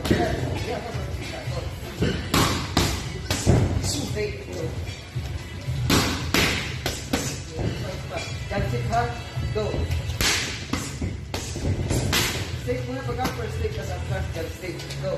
Yeah, mo sa go. Straight, go. Jab stick ha, go. Straight muna pagka first stick, tas after jab stick, go.